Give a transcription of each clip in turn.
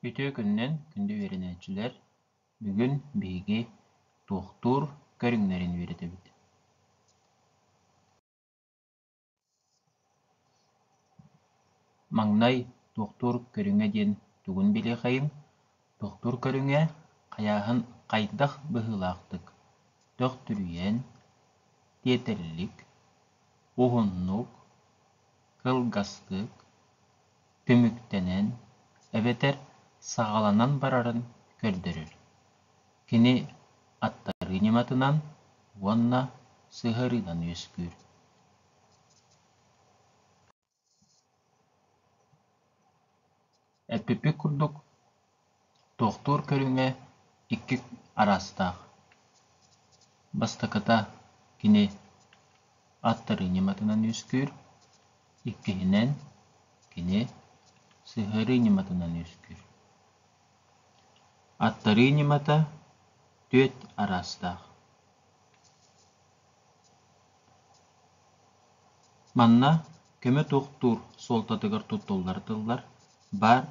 Үтүө күнүнэн, күндү үөрэнээччилэр! Бүгүн биһиги туохтуур көрүҥнэрин үөрэтэбит. Маҥнай туохтуур көрүҥэ диэн тугун билиэхэйиҥ? Туохтуур көрүҥэ хайааһын хайдах быһыылаахтык төхтүрүйэн, тиэтэллик, уһуннук, кылгастык, түмүктэнэн эбэтэр саҕаланан барарын көрдөрөр. Кини аттарыы ньыматынан уонна сыһыарыынан үөскүүр. Эппиппит курдук, туохтуур көрүҥэ икки араастаах. Бастакыта кини аттарыы ньыматынан үөскүүр, иккиһинэн кини сыһыарыы ньыматынан үөскүүр. Аттарыы ньымата түөрт араастаах. Манна көмө туохтуур суолтатыгар туттуллар тыллар бар,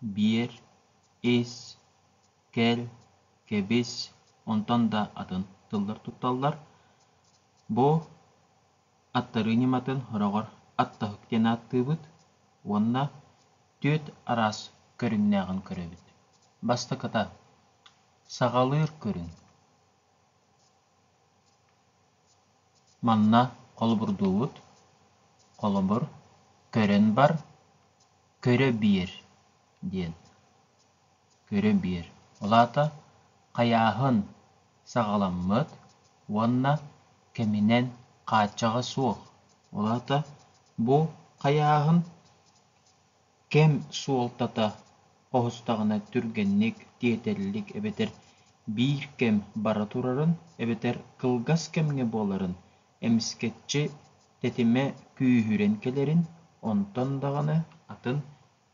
биэр, ис, кэл, кэбис, онтон да атын тыллар тутталлар. Бу аттарыы ньыматын сороҕор аттаһык диэн ааттыыбыт уонна түөрт араас көрүҥнээҕин көрөбүт. Бастакыта саҕалыыр көрүҥ. Манна холобурдуубут, холобур, көрөн бар, көрө биэр диэн. Көрө биэр. Ол аата хайааһын саҕаламмыт уонна кэминэн хааччаҕа суох. Ол аата бу хайааһын Кэм суолтата оһустаҕына түргэнник, тиэтэллик эбэтэр биир кэм бара турарын эбэтэр кылгас кэмҥэ буоларын, эмискэччи тэтимэ күүһүрэн кэлэрин, онтон даҕаны атын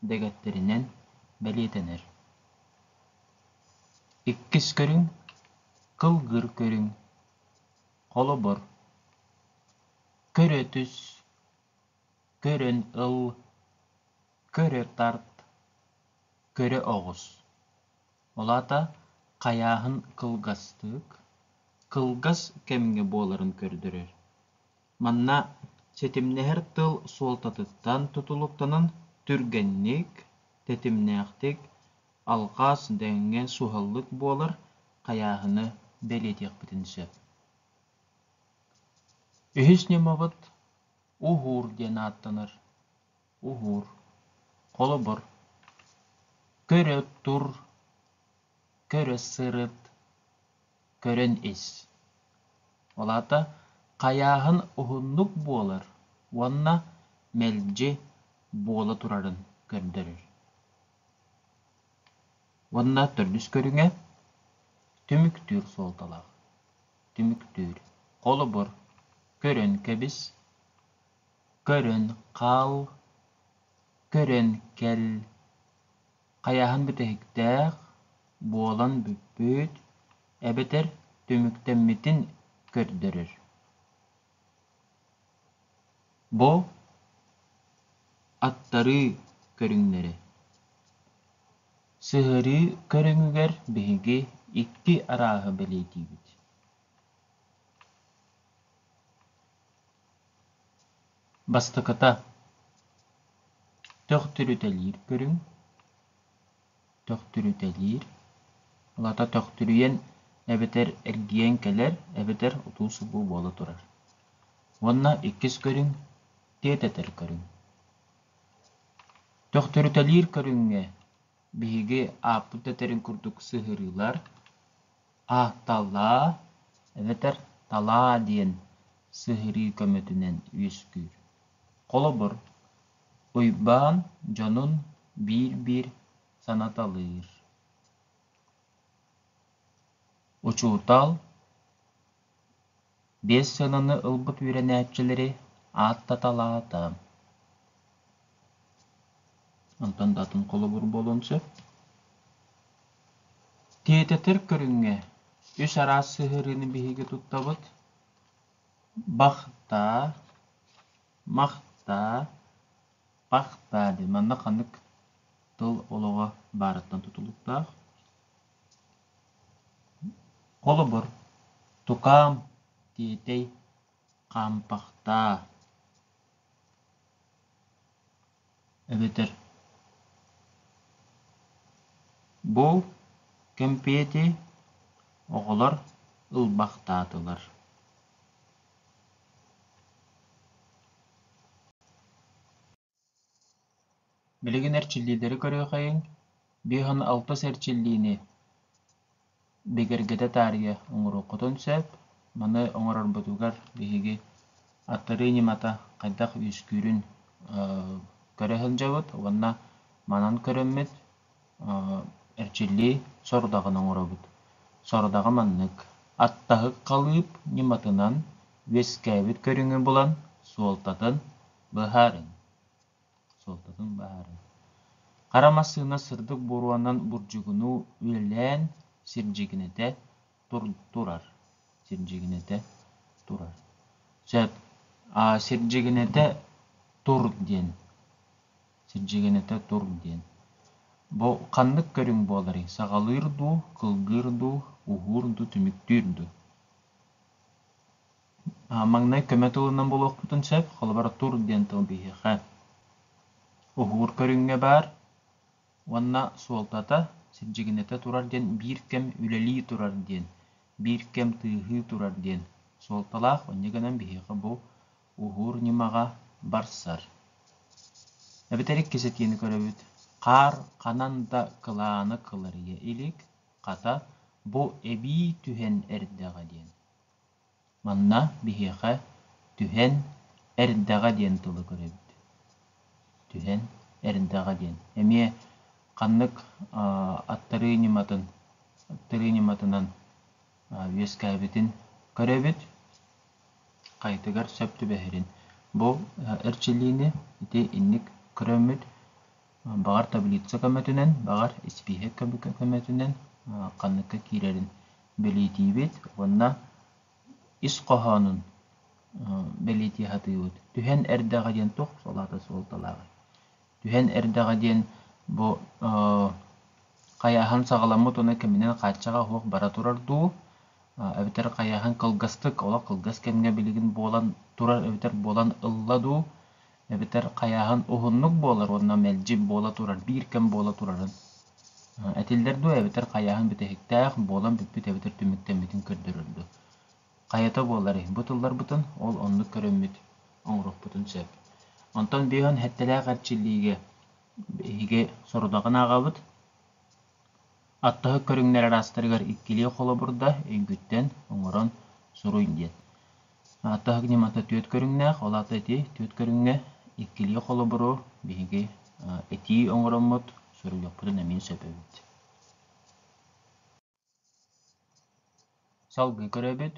дэгэттэринэн бэлиэтэнэр. Иккис көрүҥ кылгыр көрүҥ. Холобур, көрө түс, Көрөн ыл, көрө тарт, көрө оҕус. Ол аата хайааһын кылгастык, кылгас кэмҥэ буоларын көрдөрөр. Манна ситимнэһэр тыл суолтатыттан тутулуктанан түргэнник, тэтимнээхтик, алҕас дэҥҥэ суһаллык буолар хайааһыны бэлиэтиэхпитин сөп. Үһүс ньымабыт Уһуур диэн ааттанар. Уһуур. Холобур, көрө тур, көрө сырыт, көрөн ис. Ол аата хайааһын уһуннук буолар уонна мэлдьи буола турарын көрдөрөр. Уонна төрдүс көрүҥэ түмүктүүр суолталаах. Түмүктүүр. Холобур, көрөн кэбис, көрөн хаал, көрөн кэл, хайаһан бүтэһиктээх, буолан бүппүт эбэтэр түмүктэммитин көрдөрөр. Бу аттарыы көрүҥнэрэ. Сыһыарыы көрүҥүгэр биһиги икки арааһы бэлиэтиибит. Бастакыта төхтүрүтэлиир көрүҥ, төхтүрүтэлиир, ол аата төхтүрүйэн эбэтэр эргийэн кэлэр, эбэтэр утуу-субуу буола турар. Уонна иккис көрүҥ тиэтэтэр көрүҥ. Төхтүрүтэлиир көрүҥҥэ биһиги ааппыт этэрин курдук сыһыарыылар Аатталаа эбэтэр талаа диэн сыһыарыы көмөтүнэн үөскүүр. Холобур, Уйбаан дьонун биир-биир санаталыыр. Учуутал биэс сыананы ылбыт үөрэнээччилэри ааттаталаата. Онтон да атын холобур буолуон сөп. Тиэтэтэр көрүҥҥэ үс араас сыһыарыыны биһиги туттабыт: бахта, махта, пахта диэн. Манна ханнык тыл? тыл олоҕо баарыттан тутулуктаах. Холобур, тукаам, тиэтэй, хаампахтаа эбэтэр Бу кэмпиэти оҕолор ылбахтаатылар Билигин эрчиллиилэри көрүөхэйиҥ, 56 эрчиллиини бигэргэтэ таарыйа оҥоруоххутун сөп. Маны оҥорорбутугар биһиги аттарыы ньымата хайдах үөскүүрүн көрө сылдьабыт уонна манан көрөммүт эрчиллии сорудаҕын оҥоробут. Сорудаҕа маннык: аттаһык халыып ньыматынан үөскээбит көрүҥү булан суолтатын быһаарыҥ. Суолтатын быһаарыҥ. Хара массыына сырдык буруонан бурдьугунуу үлэлээн сирдьигинэтэ турар. Сирдьигинэтэ турар. Сөп. Сирдьигинэтэ тур диэн. Сирдьигинэтэ тур диэн. Бу ханнык көрүҥ буоларый? Саҕалыыр дуу, кылгыыр дуу, уһуур дуу, түмүктүүр дуу? Маҥнай көмө тылынан булуохпутун сөп, холобура тур диэн тыл биһиэхэ уһуур көрүҥҥэ баар уонна суолтата сирдьигинэтэ турар диэн биир кэм үлэлии турар диэн, биир кэм тыаһыы турар диэн суолталаах, онньу гынан биһиэхэ бу уһуур ньымаҕа барсар. Эбэтэр иккис этиини көрөбүт: хаар ханан да кылаана кыларыйа илик, хата, бу эбии түһэн эрдэҕэ диэн. Манна биһиэхэ түһэн эрдэҕэ диэн тылы көрөбүт. Түһэн эрдэҕэ диэн. Эмиэ ханнык аттарыы ньыматын аттарыы ньыматынан үөскээбитин көрөбүт, хайатыгар сөп түбэһэрин. Бу эрчиллиини ити инник көрөммүт, баҕар таблица көмөтүнэн, баҕар испииһэк көмөтүнэн ханныкка киирэрин бэлиэтиибит уонна ис хоһоонун бэлиэтии сатыыбыт. Түһэн эрдэҕэ диэн туох салаата суолталааҕый? Түһэн эрдэҕэ диэн бу хайааһын саҕаламмыт уонна кэминэн хааччаҕа суох бара турар дуу, эбэтэр хайааһын кылгастык, олох кылгас кэмҥэ билигин буолан турар эбэтэр буолан ылла дуу, эбэтэр хайааһын уһуннук буолар уонна мэлдьи буола турар, биир кэм буола турарын этиллэр дуо эбэтэр хайааһын бүтэһиктээх буолан бүппүт эбэтэр түмүктэммитин көрдөрөр дуо? Хайата буоларый? Бу тылларбытын ол оннук көрөммүт оҥоруохпутун сөп. Онтон биһон сэттэлээх эрчиллиигэ биһиги сорудаҕын ааҕабыт. Аттаһык көрүҥнэр араастарыгар иккилии холобурда өйгүттэн оҥорон суруй диэн. Аттаһык ньымата түөрт көрүҥнээх, ол аата ити түөрт көрүҥҥэ иккилии холобуру биһиги этии оҥороммут суруйуохпутун эмиэ сөп эбит. Салгыы көрөбүт.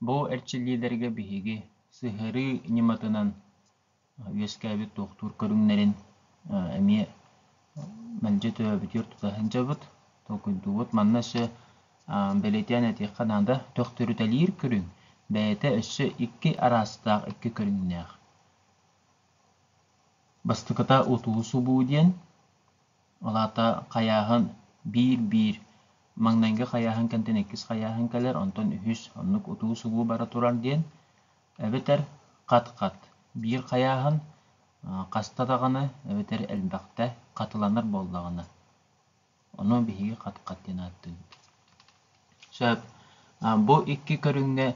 Бу эрчиллиилэргэ биһиги сыһыарыы ньыматынан үөскээбит туохтуур көрүҥнэрин эмиэ мэлдьи төбөбүтүгэр тута сылдьабыт, толкуйдуубут. Манна өссө бэлиэтээн этиэххэ наада, төхтөрүтэлиир көрүҥ бэйэтэ өссө икки араастаах икки көрүҥнээх. Бастакыта утуу-субуу диэн, ол аата хайааһын биир-биир маҥнайгы хайааһын кэнтэн иккис хайааһын кэлэр, онтон үһүс оннук утуу-субуу бара турар диэн, эбэтэр хат-хат биир хайааһын хаста даҕаны эбэтэр элбэхтэ хатыланар буоллаҕына, ону биһиги хат-хат диэн ааттыыбыт. Сөп. Бу икки көрүҥҥэ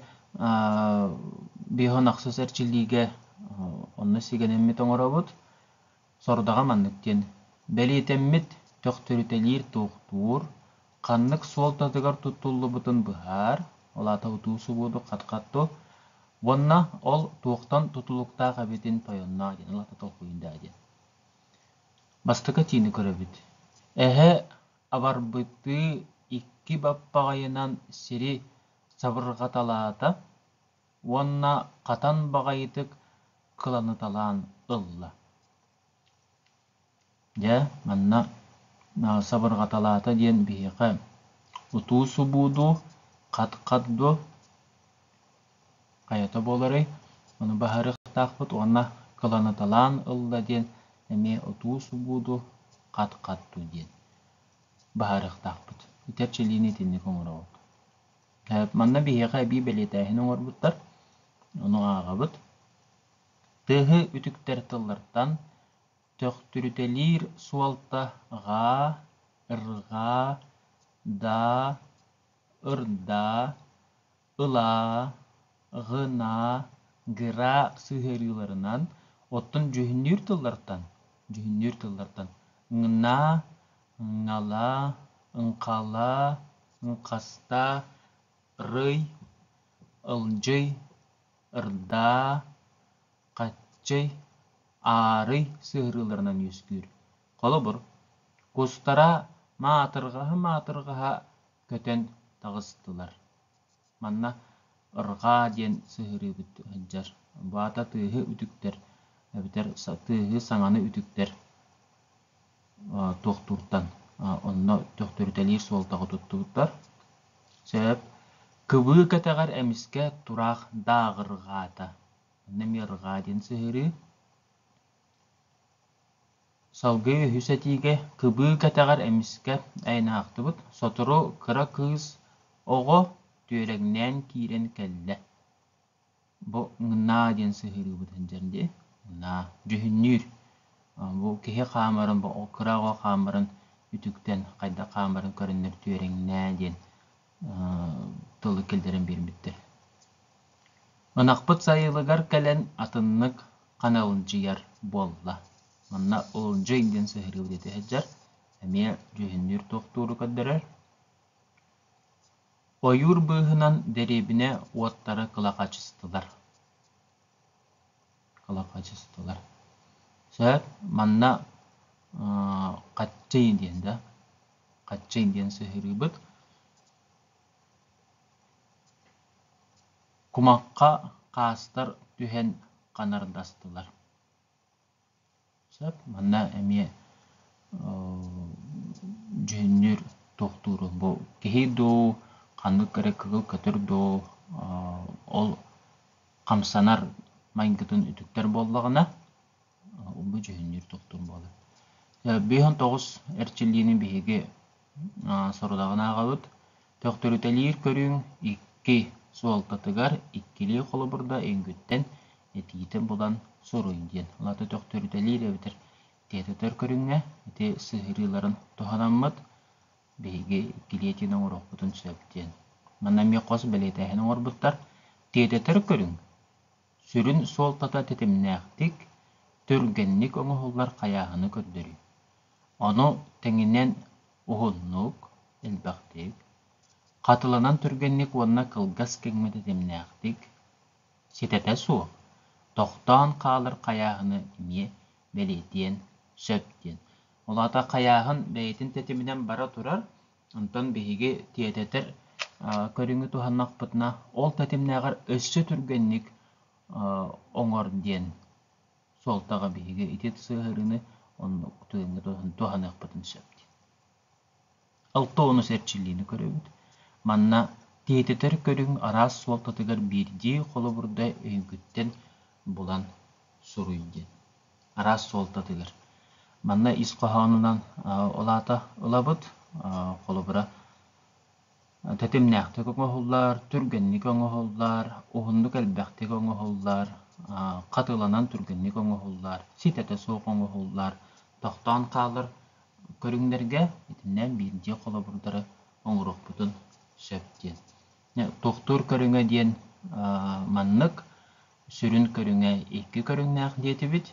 биһон ахсыс эрчиллиигэ онно сигэнэммит оҥоробут. Сорудаҕа маннык диэн: бэлиэтэммит төхтөрүтэлиир туохтуур, ханнык суолтатыгар туттуллубутун быһаар, ол аата утуу-субууду хат-хатту, уонна ол туохтан тутулуктаах эбитин тойонноо диэн, ол аата толкуйдаа диэн. Бастакы этиини көрөбүт. Эһэ абарбытыы икки баппаҕайынан сири сабырҕаталаата уонна хатан баҕайытык кыланыталаан ылла. Дьэ, манна сабырҕаталаата диэн биһиэхэ утуу-субуу дуу, хат-хат дуу хайата буоларый, ону баһарыахтаахпыт уонна кыланыталаан ылла диэн эмиэ утуу-субуу дуу. хат-хат дуу диэн быһаарыахтаахпыт. Ити эрчиллиини итинник оҥоробут. Манна биһиэхэ эбии бэлиэтээһин оҥорбуттар. Ону ааҕабыт. Тыаһы үтүктэр тыллартан төхтүрүтэлиир суолта ҕаа, ырҕаа, даа, ырдаа, ылаа, ҕынаа, гыраа сыһыарыыларынан, оттон дьүһүннүүр тыллартан дьүһүннүүр тыллартан ҥнаа, ҥалаа, ҥхалаа, ҥхастаа, рый, ылдьый, ырдаа, хаччый, аарый сыһыарыыларынан үөскүүр. Холобур, кустара маатырҕаһа-маатырҕаһа көтөн таҕыстылар. Манна ырҕаа диэн сыһыарыыбыт сылдьар. Бу аата тыаһы үтүктэр эбэтэр тыаһы саҥаны үтүктэр туохтууртан онно төхтөрүтэлиир суолтаҕа туттубуттар. Сөп. Кыбыы кэтэҕэр эмискэ тураах дааҕырҕаата. Онно эмиэ ырҕаа диэн сыһыарыы. Салгыы үһүс этиигэ кыбыы кэтэҕэр эмискэ айанаахтыбыт, сотору кыра кыыс оҕо түөрэҥнээн киирэн кэллэ. Бу ҥнаа диэн сыһыарыыбыт сылдьар дии. Ҥнаа дьүһүннүүр. Бу киһи хаамарын, бу кыра оҕо хаамарын үтүктэн хайдах хаамарын көрөннөр түөрэҥнээ диэн тылы киллэрэн биэрбиттэр. Ынахпыт сайылыгар кэлэн атыннык ханалдьыйар буолла. Манна ылдьый диэн сыһыарыы диэти сылдьар. Эмиэ дьүһүннүүр туохтууру көрдөрөр. Ойуур быыһынан дэриэбинэ уоттара кылахачыстылар. Кылахачыстылар. Сөп, манна хаччый диэн да, хаччый диэн сыһыарыыбыт. Кумахха хаастар түһэн ханардастылар. Сөп, манна эмиэ дьүһүннүүр туохтууру бу киһи дуу, ханнык эрэ кыыл көтөр дуу ол хамсанар майгытын үтүктэр буоллаҕына бу дьүһүннүүр туохтуур буолар. 59 эрчиллиини биһиги сорудаҕын ааҕабыт. Төхтөрүтэлиир көрүҥ икки суолтатыгар иккилии холобурда өйгүттэн этиитэ булан суруй диэн. Ол аата төхтөрүтэлиир эбэтэр тиэтэтэр көрүҥҥэ ити сыһыарыыларын туһанаммыт биһиги иккилии этиини оҥоруохпутун сөп диэн. Манна эмиэ хос бэлиэтээһин оҥорбуттар. Тиэтэтэр көрүҥ сүрүн суолтата тэтимнээхтик, түргэнник оҥоһуллар хайааһыны көрдөрүү. Ону тэҥинэн уһуннук, элбэхтик, хатыланан түргэнник уонна кылгас кэмҥэ тэтимнээхтик, ситэтэ суох, тохтоон хаалар хайааһыны эмиэ бэлиэтиэн сөп диэн. Ол аата хайааһын бэйэтин тэтиминэн бара турар, онтон биһиги тиэтэтэр көрүҥү туһаннахпытына, ол тэтимнээҕэр өссө түргэнник оҥор диэн суолтаҕа биһиги ити сыһыарыыны оннук түгэҥҥэ туһаныахпытын сөп диэн. Алта онус эрчиллиини көрөбүт. Манна тиэтэтэр көрүҥ араас суолтатыгар биирдии холобурда өйгүттэн булан суруй диэн. Араас суолтатыгар. Манна ис хоһоонунан ол аата ылабыт. Холобура Тэтимнээхтик оҥоһуллар, түргэнник оҥоһуллар, уһуннук элбэхтик оҥоһуллар, хатыланан түргэнник оҥоһуллар, ситэтэ суох оҥоһуллар, тохтоон хаалар көрүҥнэргэ итиннээн биирдии холобурдары оҥоруохпутун сөп диэн. Туохтуур көрүҥэ диэн маннык сүрүн көрүҥэ икки көрүҥнээх диэтибит.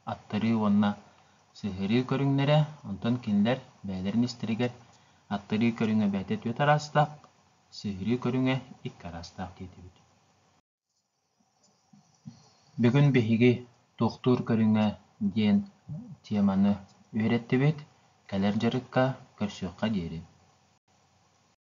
Аттарыы уонна сыһыарыы көрүҥнэрэ, онтон кинилэр бэйэлэрин истэригэр аттарыы көрүҥэ бэйэтэ түөрт араастаах, сыһыарыы көрүҥэ икки араастаах диэтибит. Бүгүн биһиги туохтуур көрүҥэ диэн теманы үөрэттибит, кэлэр дьарыкка көрсүөххэ диэри.